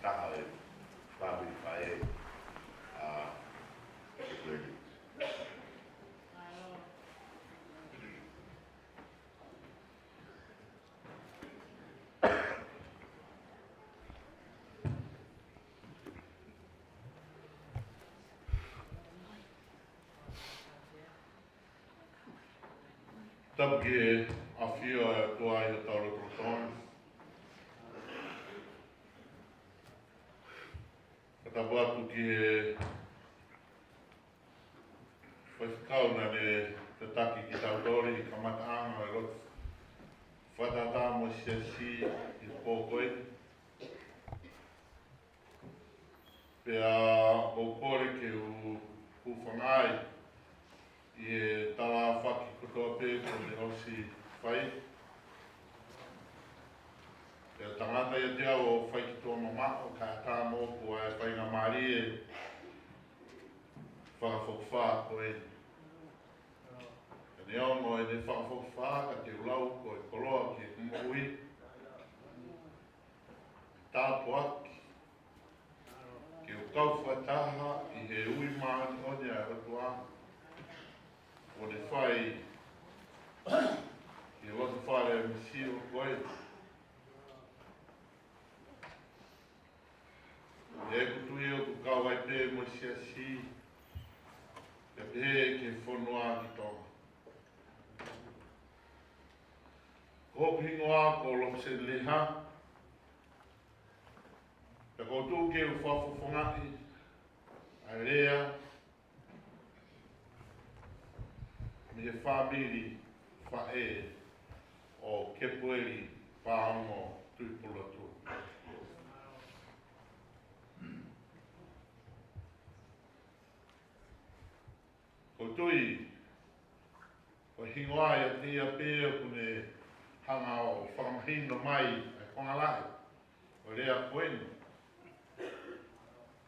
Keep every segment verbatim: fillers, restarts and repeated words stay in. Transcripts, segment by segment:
Taha e fāmili faʻē ʻa Kepueli. Tapu ki he ʻafio ʻa e ʻOtua ʻi hotau lotolotonga. Ka tapu atu ki he faifekau naʻa ne tataki kitautolu ʻi he kamataʻanga ʻo e lotu fakatātā mo e siasi ʻi he pō ko eni. Pea ʻoku ou kole ke u hūfanga ai ʻi he tala fakatapu kotoa pē kuo ne ʻosi fai. Pea tangata ʻiate au ʻo fai ki tuʻa mamaʻo, kae ʻatā moʻoku ʻa e faingamālie fakafokifā ko eni. Ka neongo ʻene fakafokifā, ka te u lau ko e koloa ki heʻeku moʻui. Tāpuaki ke u kau fakataha ʻi he ui māʻoniʻoni ʻa e ʻOtua kuo ne fai ʻi he loto fale ʻa e misio ko ē. ʻI heʻeku tui ʻoku kau ai pē mo e siasi, pea pehē ki he fonua ki Tonga. Ko hoku hingoa ko Lopesen Leha, pea ʻoku ou tuʻu ke u fakafofongaʻi ʻa e lea mei he fāmili faʻē ʻo Kepueli Paongo Tuʻipulotu. ʻOku ou tui ko e hingoa ʻiate ia pē ʻoku ne hanga ʻo fakamahino mai ʻa e konga lahi ʻo e lea ko eni.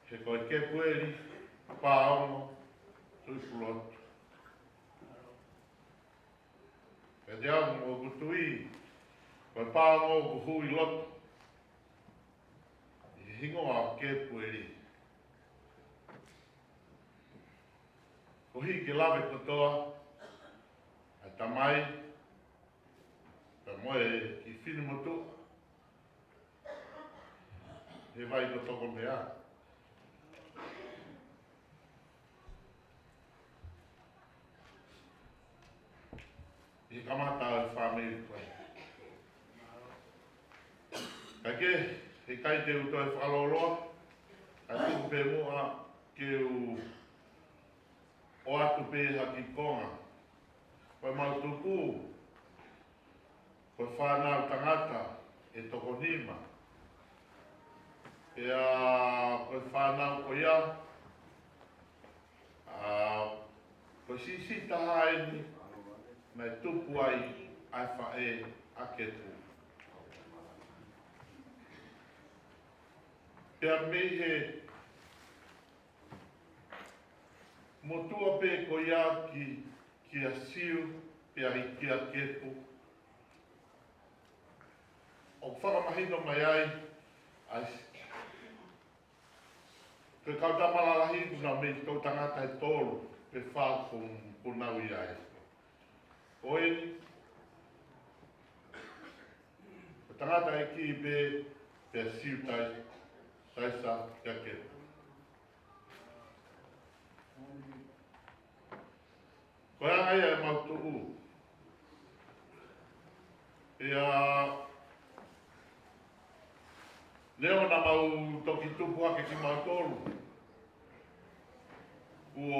He ko e Kepueli Paongo Tuʻipulotu. Pea ʻiate au, ʻoku ou tui ko e paongo ʻoku hū ʻi loto ʻi he hingoa Kepueli. Koeʻuhi ke lave kotoa ʻa e tamai, pea mo e kiʻi finemotuʻa he vai ko Tokomea. ʻI he kamata ʻo e fāmili ko ē. Ka ke, heʻikai te u toe fakalōloa, ka tuku pē muʻa ke u ʻoatu pē ha kiʻi konga. Ko ʻemau tupu, ko e fānau tangata ʻe toko nima. Pea ko e fānau ko ia, ʻa, ko e siʻisiʻi taha eni naʻe tupu ai ʻa e faʻē ʻa Kepu. Pea mei he motuʻa pē ko ia ki, kia Siu, pea ʻi kia Kepu, ʻoku fakamahino mai ai, ʻa e si-, ko e kau tama lalahi kuo nau mei toʻutangata ʻe tolu, pe fā kuo, kuo nau ʻi ai. Ko eni, ko e tangataʻeiki pē, pea Siu tai, taisa, pea Kepu. Ko e anga ia ʻemau tuʻu. Pea neongo naʻa mau toki tupu hake kimautolu, kuo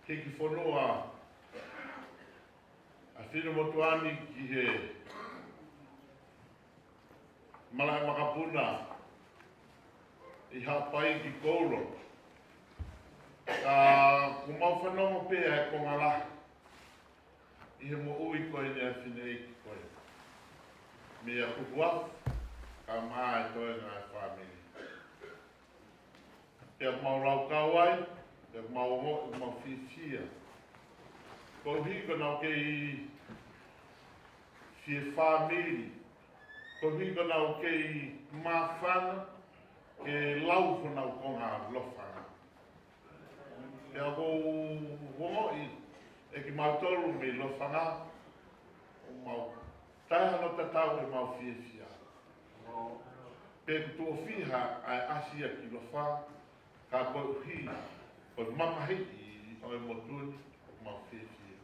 hiki fonua ʻa e finemotuʻa ni ki he malaʻe vakapuna ʻi Haʻapai ki Koulo. Ka kuo mau fanongo pē ʻa e konga lahi ʻi he moʻui ko eni ʻa e fineʻeiki ko ē. Meia Kukuafu, kae ʻumaʻā e toenga ʻa e fāmili. Pea mau laukau ai, pea mau ongoʻi, mau fiefia. Koeʻuhi ko ʻenau kei fie fāmili, Koeʻuhi ko ʻenau kei māfana ke lau honau konga Lofanga. Pea ʻoku ou ongoʻi ʻe kimautolu mei Lofanga, ʻoku mau taʻe hano tatau ʻemau fiefia. Pe ʻoku tuʻo fiha ʻa e ʻasi ia ki Lofanga, ka koeʻuhi ko e mamahiʻi ʻo e motu ni, ʻoku mau fiefia.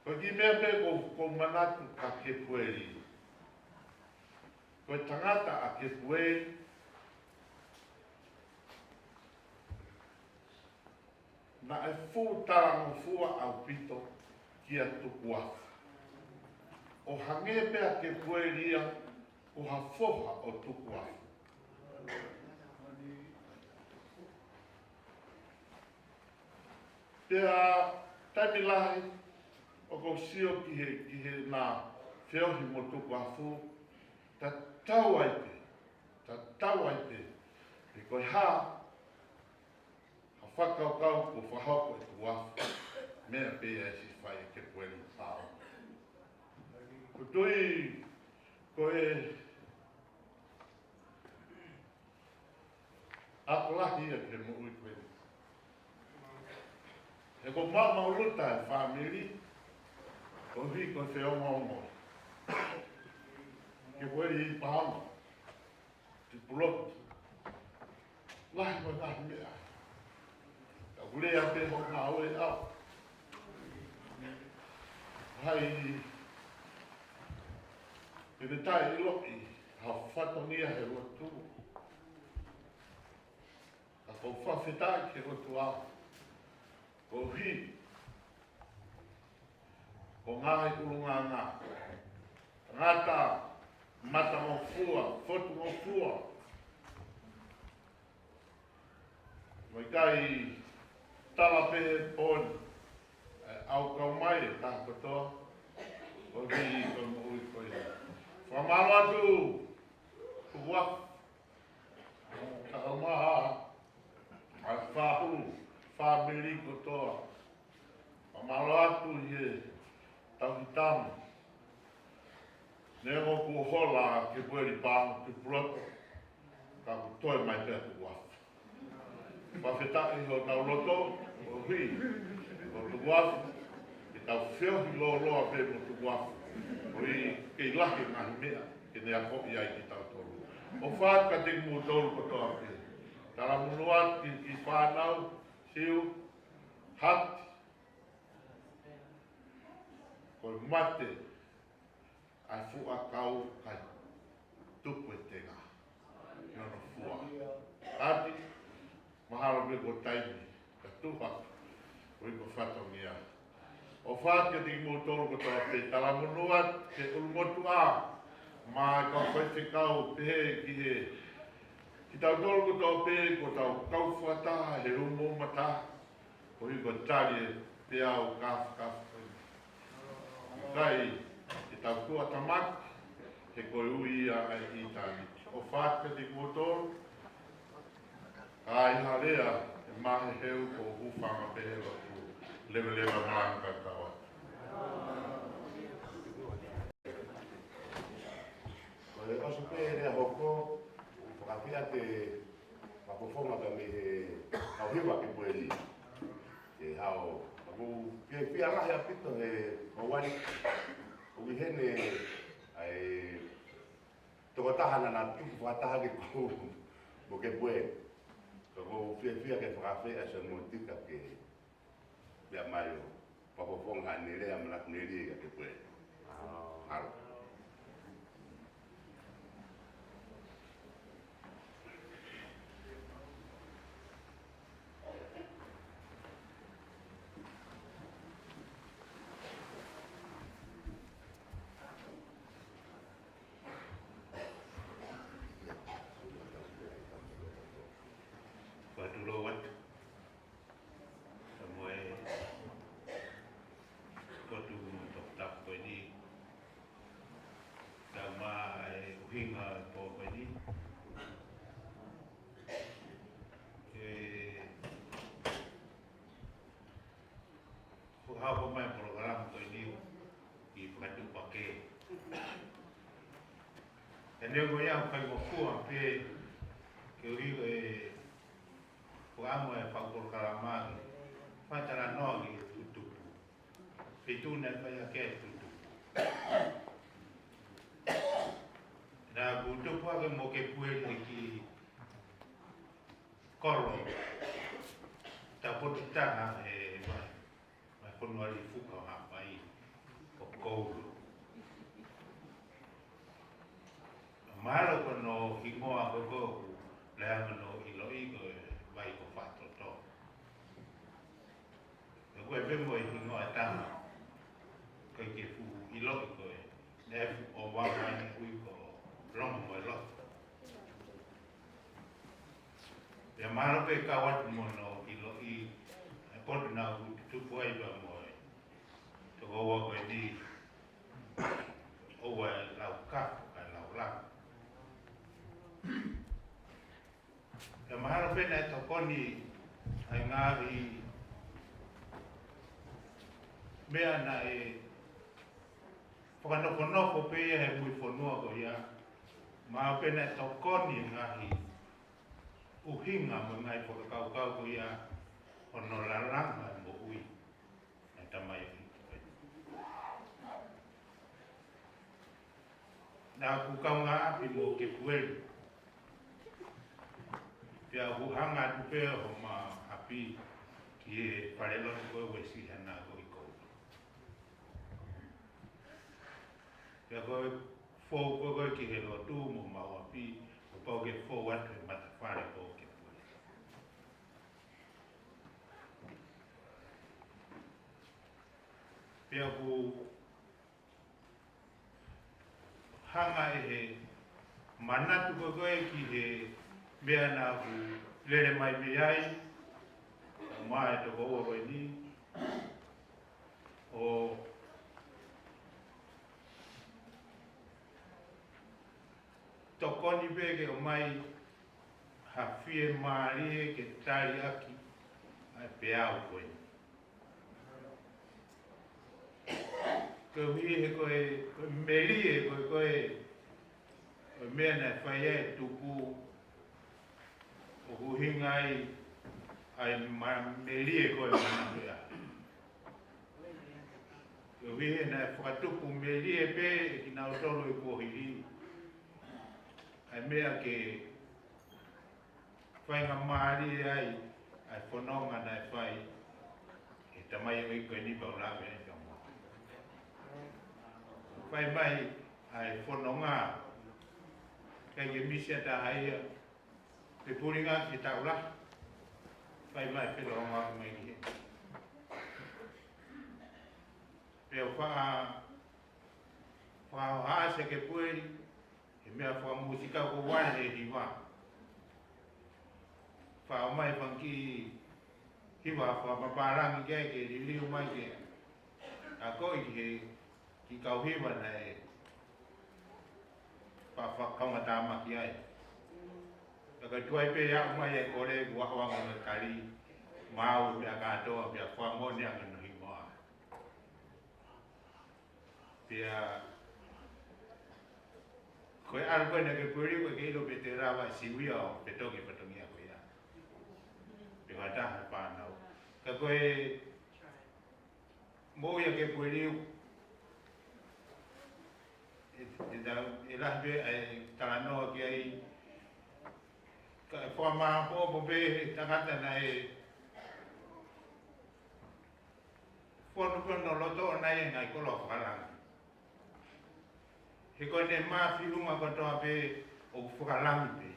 Ko e kiʻi meʻa pē ʻoku ou, ʻoku ou manatu kia Kepueli. Ko e tangata ʻa Kepueli, naʻe fuʻu talangofua ʻaupito kia Tukuafu. ʻO hangē pē ʻa Kepueli ia ko ha foha ʻo Tukuafu. Pea taimi lahi ʻoku ou sio ki he, ki heʻena feohi mo Tukuafu, tatau ai pē, tatau ai pē pe ko e hā ha fakakaukau kuo fakahoko ʻe Tukuafu, meʻa pē ia ʻe siʻi fai ʻe Kepueli Pāongo. ʻOku ou tui ko e ako lahi ia ki he moʻui ko eni. He ʻoku maʻumaʻuluta e fāmili, koeʻuhi ko e feongoongo ʻa Kepueli Pāongo, Tupulotu. Lahi mo e ngaahi meʻa. Ka ʻoku lea pē hoʻo ngāue ʻaʻau. Hai, ʻe te taʻeʻiloʻi ha fatongia he lotu. Ka ʻoku ou fakafetaʻi ki he ʻOtua, koeʻuhi ko e ngaahi ʻulungaanga, tangata matangofua, fotungofua. Mo e kai tala pē he pō ni, ʻe ʻaukau mai e taha kotoa, koeʻuhi ko e moʻui ko ia. Fakamālō atu, Tukuafu. Ka ʻoku maha, ʻa e fahu, fāmili kotoa. Fakamālō atu ʻi he tauhi tamu. Neongo kuo hola ʻa Kepueli Pāongo Tupulotu, ka kuo toe mai pē ʻa Tukuafu. Fakafetaʻi hotau loto, koeʻuhi ko Tukuafu, ke tau feohi lōloa pē mo Tukuafu. Koeʻuhi kei lahi e ngaahi meʻa ke ne akoʻi ai kitautolu. ʻOfa atu kiate kimoutolu kotoa pē. Talamonū atu ki, ki he fānau, Siu, Hati. Ko e mate ʻa e fuʻu ʻakau kae tuku e tenga. Nonofua. Hati, mahalo pē ko e taimi ka tuha, koeʻuhi ko e fatongia. ʻOfa atu kiate kimoutolu kotoa pē, talamonū atu ki he ʻulumotuʻa, mo e kau faifekau, pehē ki he, kitautolu kotoa pē, ko ʻetau kau fakataha he umu mata, koeʻuhi ko e tali e peau kāfakafa ko eni. ʻIkai ke tau tuʻatamaki, he ko e ui ia ʻa e ʻitāniti. ʻOfa atu kiate kimoutolu, ka ʻi ha lea ʻe maheheu, ko e hūfanga pē he lotu. Leveleva malanga ka tau atu. Ko e ʻosi pē lea hoko, fakafeʻao atu e fakafofonga ka mei he kau hiva Kepueli. Ke hao, ʻoku ke fiefia lahi ʻaupito he mauali, ʻoku ʻi heni ʻa e tokotaha naʻa na tuku fakataha ke kau mo Kepueli. Ka ʻoku ou fiefia ke fakafeʻao ʻa Sēmiotika ke pea mai ʻo fakafofonga haʻane lea manakonelie kia Kepueli. Halo. Fakatulou atu. Ka mo e potu mo e tokotā ko eni. Ka mo e ʻuhinga ko eni. Ke fakahoko mai polokalama ko eni ki Fakatupakē. He neongo ia ʻoku faingofua pē ke ui ko e puamo e fakapolokalama ke fakatalanoa ki he tutupu. Feituʻu naʻe fai ʻaki e tutupu. Naʻa ku tupu hake mo Kepueli ki Kolo, taupotu taha he vai, mai Konualifuka ʻo Haʻapai, ko Koulu. Mahalo ko hono hingoa ko ē ʻoku lea mo hono ʻiloʻi ko e vai ko Faʻatoto. He ko e pē mo e hingoa ʻe taha ʻoku ʻikai ke fuʻu ʻiloʻi ko ē, naʻe fuʻu ʻoange ʻene ui ko Longomoeloto. Pea mahalo pē kau atu mo hono ʻiloʻi e potu naʻa ku tupu ai pea mo e tokoua ko eni, ʻoua ʻe lau kafo kae lau laka. Pea mahalo pē naʻe tokoni ʻa e ngaahi meʻa naʻe fakanofonofo pē ia he mui fonua ko ia. Mahalo pē naʻe tokoni e ngaahi ʻuhinga mo e ngaahi fakakaukau ko ia hono lalanga e moʻui ʻa e tamaioʻeiki ko ē. Naʻa ku kaungāʻapi mo Kepueli. Pea ʻoku hanga atu pē homa ʻapi ki he falelotu ko ē Uesiliana ko ē ʻi Koulu. Pea ko e fou ko ē ki he lotu mo homau ʻapi, kuo pau ke fou atu he matafale ko Kepueli. Pea ʻoku hanga ʻe he manatu ko ē ki he meʻa naʻa ku lele mai mei ai, ʻo mai tokoua ko eni, ʻo tokoni pē ke ʻomai ha fiemālie ke tali ʻaki ʻa e peau ko ē. Koeʻuhi he ko e, ko e melie ko ē, ko e, ko e meʻa naʻe fai ai e tupu, ʻoku ʻuhinga ai ʻa e ma-, melie ko ē manatu ia. Koeʻuhi he naʻe fakatupu melie pē ʻe kinautolu ʻi kuohili ʻa e meʻa ke faingamālie ai ʻa e fononga naʻe fai ʻe he tamaioʻeiki ko eni pea u lave ai pea mo. Fai mai ʻa e fononga, ʻikai ke misi ʻa taha ia, pe pulinga ke taula. Fai mai pē longa mai ki he. Pea u faʻa, faʻa ʻohake Kepueli, he meʻa fakamūsika ko ē he hiva. Faʻa ʻomai fanga kiʻi hiva fakamapālangi ke, ke liliu mai ke akoʻi ki he kiʻi kau hiva naʻe fa-, fa-, kaungātāmaki ai. Pea ka tuai pē ʻomai e kole kuo ʻoange ʻe he kali, maʻu e meʻa kātoa pea fakamoʻoni ange hono hingoa. Pea ko e ʻalu ko ē ʻa Kepueli ko e ke ʻilo pē te lava siwia ʻo petoki fatongia ko ia. Pea ko e taha e fānau. Ka ko e moʻui ʻa Kepueli ʻe, ʻe tau, ʻe lahi pē ʻa e talanoa ki ai. Ka ʻe fakamāʻopoʻopo pē he tangata naʻe fonu pē hono loto ʻoʻona ʻi he ngaahi koloa fakalangi. He ko ʻene mafiʻunga kotoa pē ʻoku fakalangi pē.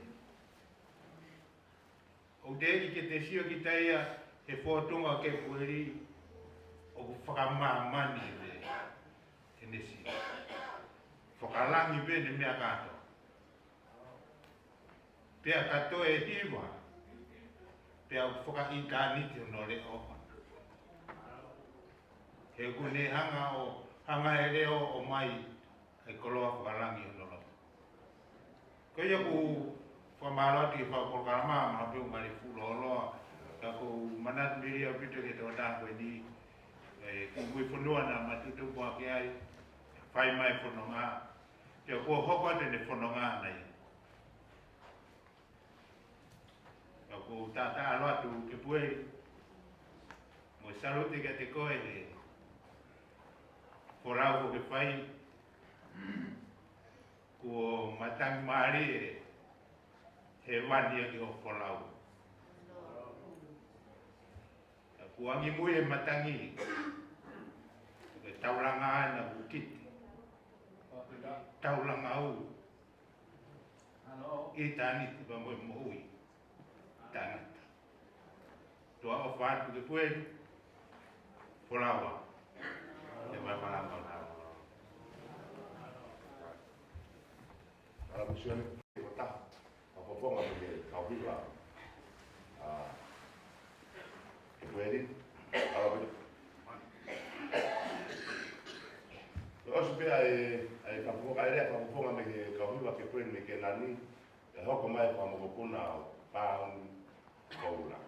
ʻOku teʻeki ke te sio kita ia he fōtunga ʻo Kepueli ʻoku fakamāmani pē ʻene sio. Fakalangi pē ʻene meʻa kātoa. Pea ka toe hiva, pea ʻoku fakaʻitāniti hono leʻo. He ʻoku ne hanga ʻo, hanga ʻe he leʻo ʻo ʻomai ʻa e koloa fakalangi hono loto. Ko ia ʻoku ou fakamālō atu ki he fakapolokalama, mahalo pē ʻoku ngali fuʻu lōloa, ka ʻoku ou manatu melie ʻaupito ki he tokotaha ko eni, ē, ko e mui fonua naʻa ma tutupu hake ai, fai mai fononga, pea kuo hoko atu ʻene fononga Taʻataʻalo atu Kepueli, mo e salute kiate koe he folau ʻoku ke fai, kuo matangi mālie he vani ʻaki hoʻo folau. Ka kuo angi mui e matangi, ke taulanga ana kukiti, taulanga u, ʻitāniti pea mo e moʻui taʻengata. Tuʻa ʻofa atu Kepueli, folau ā. Ke mai folau ā. Ala Misione, ko e taha fakafofonga mei he kau hiva ʻa Kepueli, ala Misione. ʻOsi pē ʻa e, ʻa e fakafofonga, ʻa e lea fakafofonga mei he kau hiva ʻa Kepueli mei Kenani, ʻe hoko mai e fakamokopuna ʻo Pauni Koula.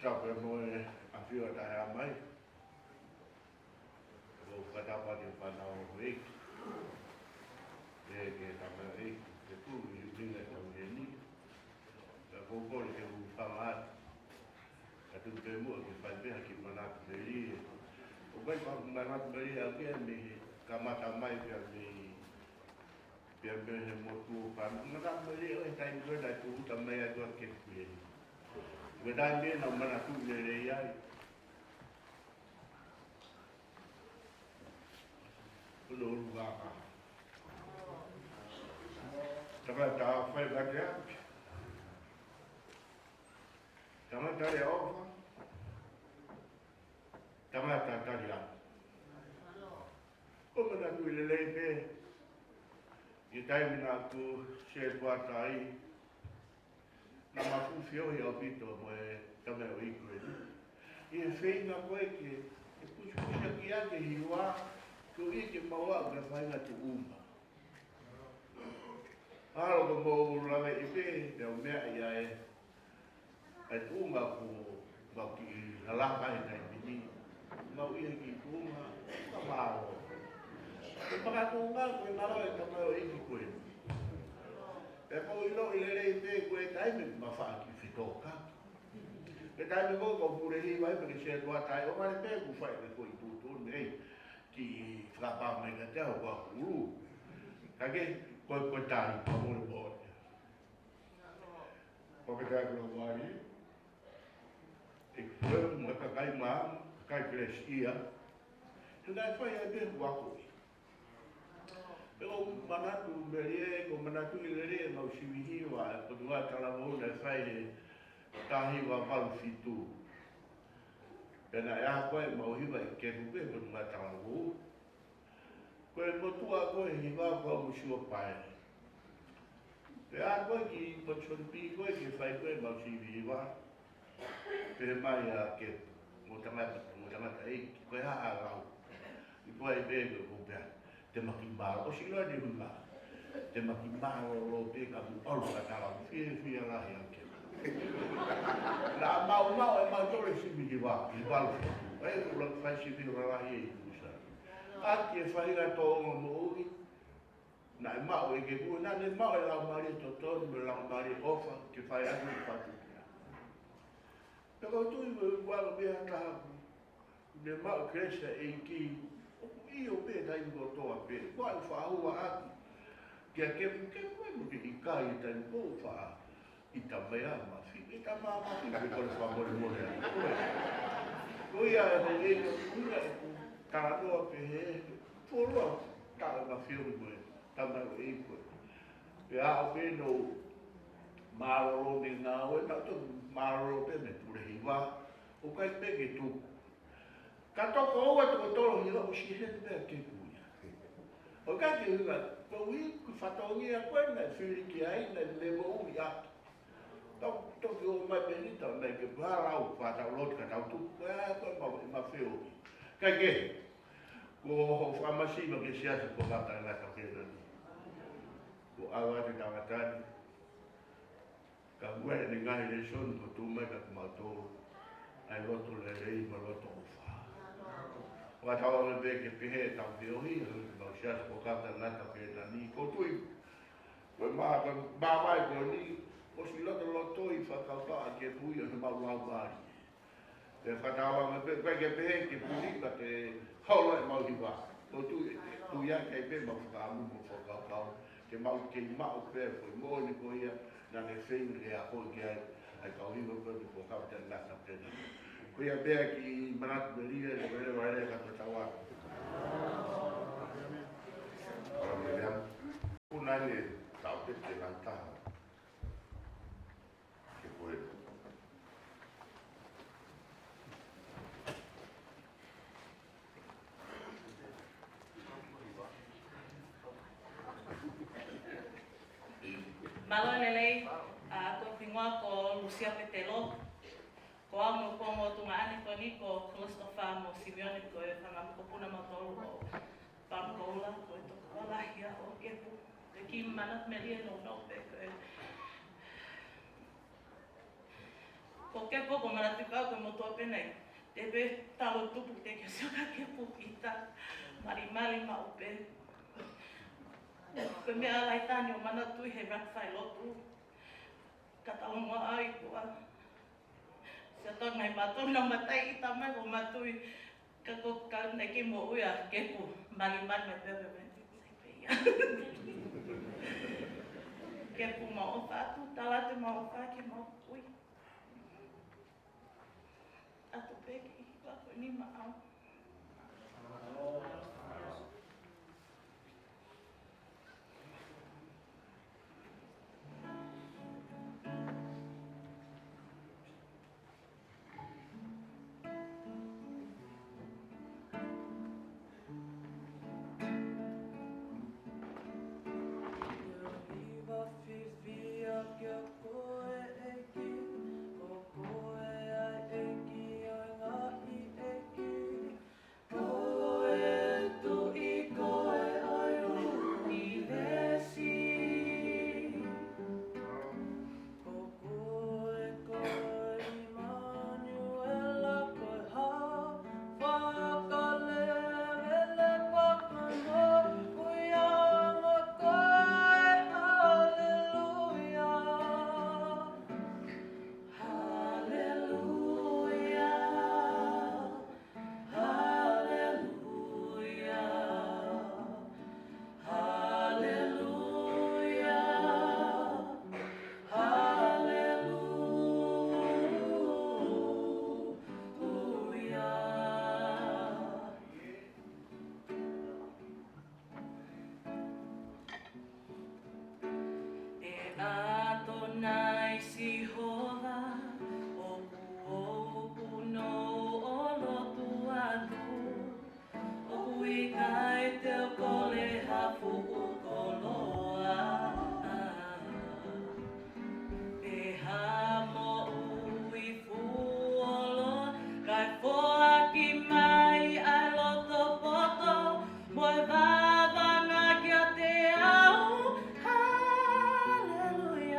Tapu mo e ʻafio ʻa e Tamai. ʻOku ou fakatapu atu ki he fānau ʻo e ʻEiki. Pea ki he tamaioʻeiki, ke tuli ʻi he ʻuhinga ʻo e taʻu ni. Pea ʻoku ou kole ke u hūfanga atu. Ka tuku pē muʻa ke fai pē ha kiʻi manatu melie. ʻOku ʻikai ko ha manatu melie ʻaʻaku ia mei he kamata mai pea mei, pea mei he motu ʻo fānau. Manatu melie ʻo e taimi ko ē naʻe tūʻuta mai ai ʻa Kepueli. Ko e taimi ē naʻa ku manatu lelei ai. Ko hono ʻuluaki. Tangata faingataʻa. Tangata lea ʻofa. Tangata tali atu. ʻOku ou manatuʻi lelei pē ʻi he taimi naʻa ku sētuata ai, naʻa ma fuʻu feohi ʻaupito mo e tamaioʻeiki ko eni. ʻI he feinga ko ē ke, ke pusipusiʻaki ʻa e hiva, koeʻuhi ke mau aʻu ki he faʻahinga tuʻunga. ʻAlu ko mou lave ʻi pē, pea u meaʻi ʻa e, ʻa e tuʻunga ʻoku mau kiʻi lalanga he taimi ni. Mau ʻi he kiʻi tuʻunga, ka mālō. Ko e makatuʻunga, ko e ngalo e tamaioʻeiki ko ē. Pea ʻoku ou ʻiloʻi lelei pē ko e taimi ma faʻa kiʻi fetōkaki. Ko e taimi ko ē ʻoku pule hiva ai pē ke sētuata ai, ʻo mali pē ʻoku fai ke ko e tuʻutuʻuni ai, kiʻi fakapā mai kiate au ʻoku ʻulu. Ka ke, ko e, ko e tali, ka mole mole. Ko e tali ko e mali, ʻe ko e mo e kakai ma, kakai Kelesi ia. He naʻe fai ai pē ʻeku ako. Pea ʻoku ou manatu melie, ʻoku ou manatuʻi lelei ʻemau sivi hiva, ʻa e Potungāue Talavou naʻe fai he taha hiva valu fitu. Pea naʻe ako ai ʻemau hiva ʻi Kepu pē he Potungāue Talavou. Ko e motuʻa ko ē hiva ko Musuo Pae. Pea ako ai ki Potungāue Talavou ko ē ke fai ko ē ʻemau sivi hiva. Pea mai ʻa Kepu, mo tangata, mo tangata ʻeiki, ko e hā ʻa e lau. ʻI ko ai pē ko e pea, te ma kiʻi mālō, ʻosi ʻiloa ni hui mā. Te ma kiʻi mālōlō pē ka mou ʻalu ka tala, fiefia lahi ʻa Kepu. Naʻa mau maʻu ʻe mautolu e sivi hiva, ʻi valu fitu. ʻE, ʻoku lava fai sivi hiva lahi ʻi Nuʻusila. ʻAki e faʻahinga tōʻonga moʻui, naʻe maʻu ʻe Kepu, naʻa ne maʻu e laumālie totonu, mo e laumālie ʻofa, ke fai atu e fatu. Pea ʻoku ou tui ko e ʻuluaki pē ha taha ʻoku ne maʻu kelesi ʻa e ʻEiki, ʻoku ʻi ai pē taimi kotoa pē, ʻoku ou faʻa hū atu kia Kepu, Kepu ē mo ke ʻikai e taimi ko ē faʻa ʻita mai ʻa Mafi, ʻita mai ʻa Mafi, pe ko e fakamolemole atu. Ko ia e houʻeiki ʻoku ʻuhinga ʻeku talanoa pehē, fuoloa taʻu ʻe Mafi ʻo mo e tamaioʻeiki ko ē. Pea aʻu pē ʻo mālōlō mei he ngāue, naʻa tau mālōlō pē mei he pule hiva, ʻoku ʻikai pē ke tuku. Ka toko ua, toko tolu hiva ʻosi heni pē ʻa Kepu ia. ʻOku ʻikai ke ʻuhinga, koeʻuhi ko e fatongia ko ē naʻe fili ki ai, naʻe lele moʻui ʻaki. Tau toki ō mai pē ni tau naʻe ke puhala au, fātau lotu ka tau tuku, ʻa, ko e mau, ʻe mau feohi. Kae kehe, ko hoʻo fakamasiva ki he siasi ko Mafi ʻa e ngata ke nani. Ko au ʻa e tangata ni. Ka ʻoku ʻi ai e ngaahi lēsoni kuo tuʻu mai kiate kimautolu, ʻa e loto lelei mo e loto ʻofa. Fakatauange pē ke pehē ʻetau feohi, ʻa e mau siasi Fuakava Taʻengata pē ʻanenai, ʻoku ou tui ko e mā-, ko e māvae ko eni, ʻosi lotolotoi fakakaukau ʻa e Kepu ʻi heʻemau laumālie. Pea fakatauange pē, ʻikai ke pehē ke puni ka ke holo ʻemau hiva. ʻOku ou tui ʻe, tui ʻa e ʻikai pē mau fakaʻamu mo fakakaukau ke mau kei maʻu pē ko e moʻoni ko ia naʻa ne feinga ke akoʻi ki ai ʻa e kau hiva ko eni ko Fuakava Taʻengata pē ʻanenai. Ko ia pē ki Manatu Melie, leveleva lelei ka ko tau ako. Ora Melie. Kuna ne tau te te lan taha. Ke koe. Mālō e lelei, ʻa, ko hoku hingoa ko Lusia Petelo. Ko au mo e ongo tuongaʻane ko eni ko Christopher mo Simeone, ko e fanga mokopuna mautolu ʻo Palm Cola, ko e tokoua lahi ia ʻo Kepu. Te ki Manatu Melie no no pe ko e Ko Kepu ʻoku ou manatu ki ai ko e motuʻa pē ʻanenai. Te pē tau tupu te ke sio kia Kepu kita. Malimali maʻu pē. Ko e meʻa lahi taha ʻeni ʻo manatuʻi he ʻaho fai lotu. Ka tau mo ai kua. Siʻa tau ngai mātou na matai ʻi tamai ko matui. Ka ko ka ne ke moʻui ʻa Kepu, malimali mai pē pē pē. Kepu mau ʻofa atu, tala atu mau ʻofa ke mau kui. Atu pē ki he pako ni maʻau. Haleluia, haleluia, haleluia. ʻE ʻAtonai Sihova, ʻoku ou punou ʻo lotu atu, ʻoku ʻikai te u kole ha fuʻu koloa. Pe ha moʻui fuoloa, kae foaki mai ʻa e loto poto, mo e vavanga kiate au. Haleluia.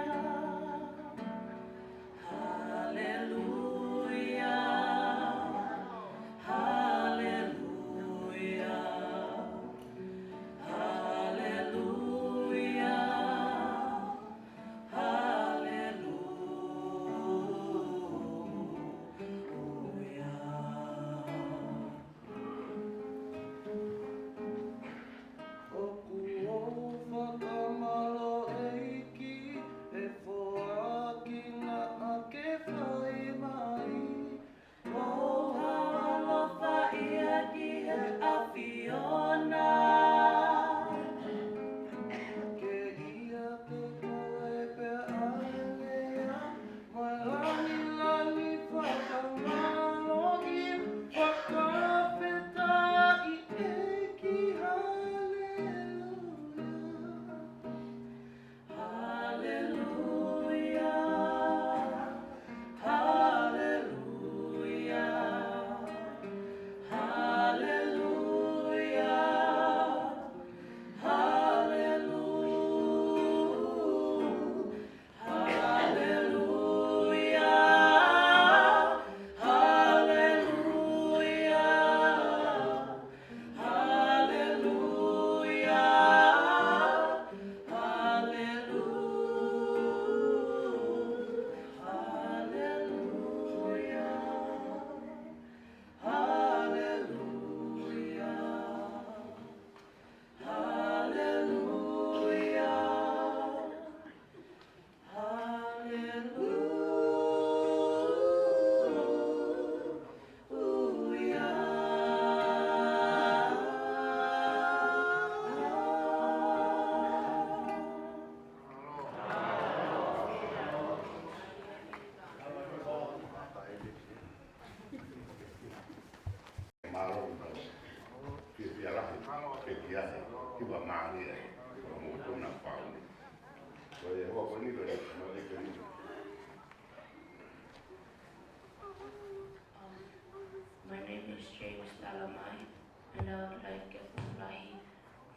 Kiva mālie, ko mo tuna pau. Ko e hoa ko eni, ko e, ko e, ko e. Um, my name is James Talamai, and I would like Kepu Lahi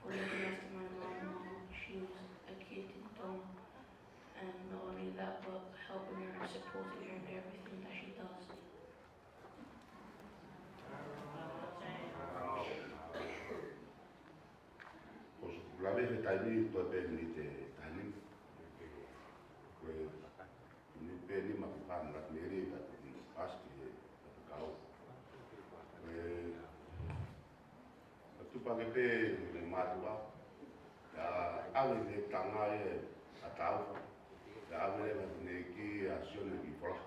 for looking after my mom while she was a kid in Tonga. And not only that, but helping her and supporting her in everything that she does. Ko e lave he taimi ko e pē ni te taimi. Ko e ni pē ni ma ki pam lat meri ka ki pas ki he ka kau. Ko e ʻa tupa ke pē ni mātuʻa. ʻA ʻave ne tanga e ʻa tau. ʻA ʻave ne ma ne ki a Sione ki Fola.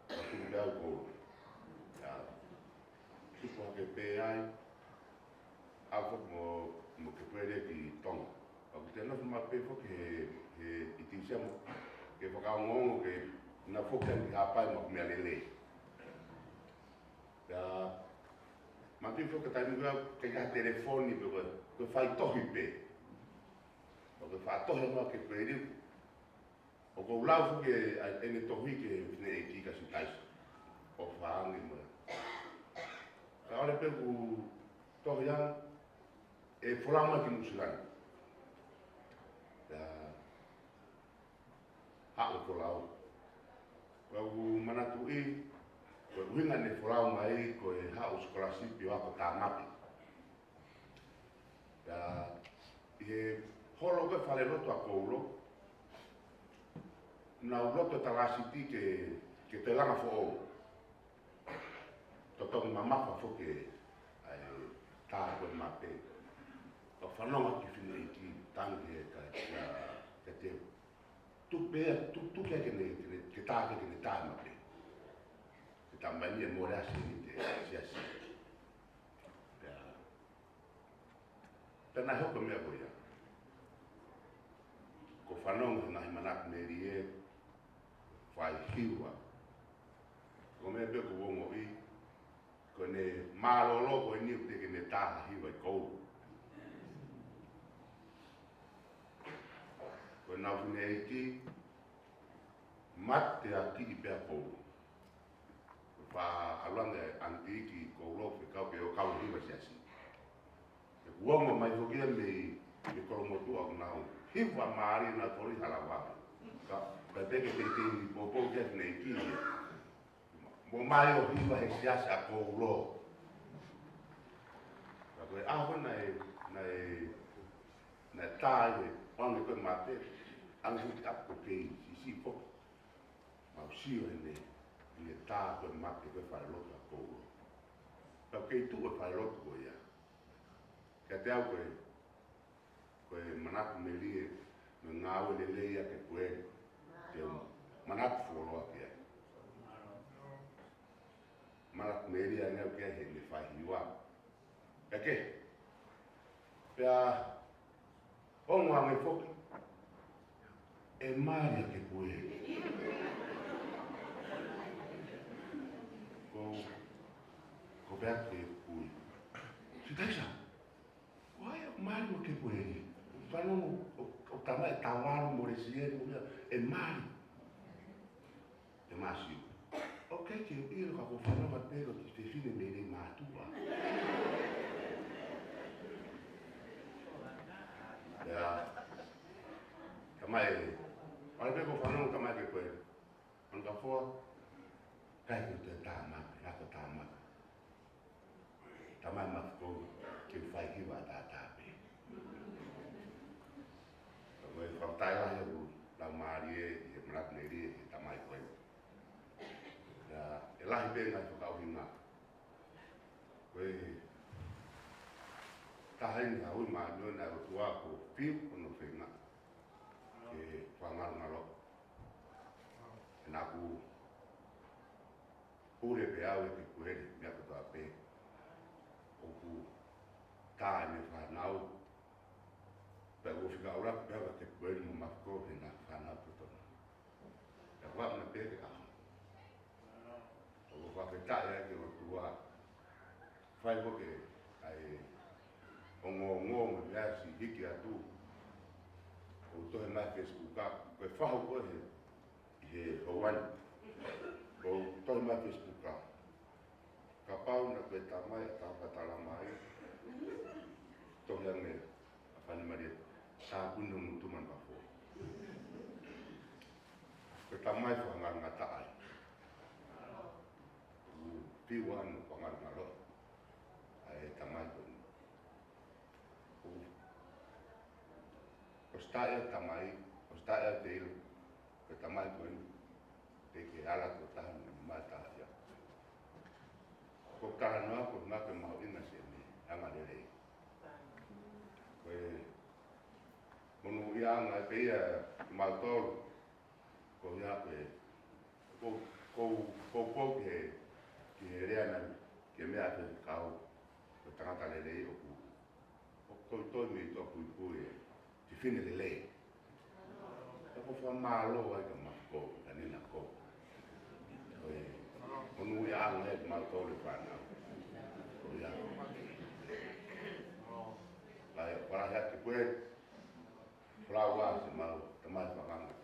ʻA tupa au ko. ʻA tupa ke pē ai. ʻA ko mo, mo ke pē le ki Tonga. ʻA ko te nofo ma pē foki he, he ʻi Tīsema. Ke fakaongoongo ke na foki ki Haʻapai ma meʻa lelei. ʻIa, ma pē foki taimi ko ē ke ka telefoni pē ko e, ko e fai tohi pē. ʻO ke fai tohi ma ke pē liu. ʻO ko u lau foki ʻa ʻene tohi ki he fineʻeiki ka si taisa. ʻO fāngi mo. Ka ʻole pē ku tohi ʻa e folau mai ki Nuʻusila ni. ʻIa, haʻu folau. Ko u manatuʻi, ko e ʻuhinga ne folau mai, ko e haʻu sikolasipi ʻo ako tāmaki. ʻIa, ʻi he holo ko e falelotu ʻa Koulo, naʻa ku loto talasiti ke, ke te langa foʻou. Totongi mamafa foki ʻa e tā ko e mape. ʻO fanongo ki he fineʻeiki tangi he ka, ka, ka te. Tuku pē, tuku, tuku ke ne, ke ne, ke tā ke, ke ne tā mape. Ke tā mai ni e mole asi ni te siasi. ʻIa. Pea naʻe hoko e meʻa ko ia. Ko u fanongo he ngaahi manatu melie, fai hiva. Ko e meʻa pē ko u ongoʻi, ko ʻene mālōlō ko eni ʻoku teʻeki ke ne tā ha hiva ʻi Koulo. Ko ʻenau fineʻeiki, mate ʻa kiʻi pea Koulo. Ko e faʻa ʻalu ange ʻa e ʻaniti ki Koulo, fekau ke ō kau hiva siasi. He kuo ongo mai foki ia mei, mei Kolomotuʻa ʻoku nau hiva mālie naʻa toli hala vave. Ka, ka te ke teitei ni poupou ki he fineʻeiki ia. Mo mai ʻo hiva he siasi ʻa Koulo. Ka ko e ʻaho naʻe, naʻe, naʻe tā e, ʻange ko e mape, ʻange futi ʻapo kei, sisi foki. Mau sio ʻene, ʻene tā ko e mape ko e falelotu ʻa Koulo. Ka kei tuʻu e falelotu ko ia. Kiate au ko e, ko e manatu melie, mo e ngāue lelei ʻa Kepueli. Te u manatu fuoloa ki ai. Manatu melie ange au ki ai heʻene fai hiva. Pea ke. Pea, ongo ange foki. ʻE mali ʻa Kepueli. Ko, ko pea ke kui. Si taisa. Ko hai ʻoku mali mo Kepueli? Fanongo ʻo, ʻo tama e tavalu mo le sieni mo ia, ʻe mali. ʻE masiu. ʻOku ʻikai ke u ʻilo ka ko fanongo pē ko e kiʻi fefine meʻa nei mātuʻa. ʻIa. Tamai, ʻalu pē ko fanongo tamai Kepueli. Anga foa, kai ko te tāmaki, ako tāmaki. Tamai mafuko, ke fai hiva tātā pē. Ka ko e fakataila he u, lau mālie, he manatu melie, he tamai ko ē. ʻIa, ʻe lahi pē ngaahi fakaʻuhinga. Ko e taha eni ha ui māʻoniʻoni ʻa e ʻOtua ko e fiu ʻo hono feinga. Ke fakangalongalo. Naʻa ku pule pē au ʻe Kepueli, meʻa kotoa pē. ʻOku tā ʻene fānau. Pea ʻoku fika ʻalu pē au ʻa Kepueli mo mafuko he naʻa fānau kotoa. Pea ʻoku ʻaʻana pē ke ʻaho. ʻOku fakafetaʻi ai ki he ʻOtua. Fai ko ke ai ʻo Ngōngō mo e meʻa siʻi hiki atu. ʻOku tohi mai Facebook, ko e fahu ko ē he, he houa ni. ʻOku tohi mai Facebook. Kapau naʻa ko e tamai ʻa Taufa Talamai, tohi ange ʻa Fani Malia, tāpuni hono ngutu manu kafo. Ko e tamai fakangalongataʻa ia. ʻOku fiu ʻa hono fakangalongaloa ʻa e tamai ko eni. ʻOku, ʻosi taʻe ʻa e tamai, ʻosi taʻe ʻa e teilo, ko e tamai ko eni, te ke ala ko taha ni mai taha ia. Ko e talanoa ko e ngaahi mahuʻinga siʻene anga lelei. Ko e monūʻiaʻanga ʻe pē ia kimautolu. Ko ia ko e, ko, ko, ko, ko ki he, ki he lea naʻe, ki he meʻa ʻa e kau, ko e tangata lelei ʻoku, ʻoku toitoi mei tuʻapuipui e fefine lelei. Ka ʻoku ou fakamālō ai kia Mafikou, kia Nina Kou. Ko e monūʻiaʻanga ʻe kimautolu e fānau. Ko ia. Kae falahi atu ko e, falaua se mau, tamai fakanga.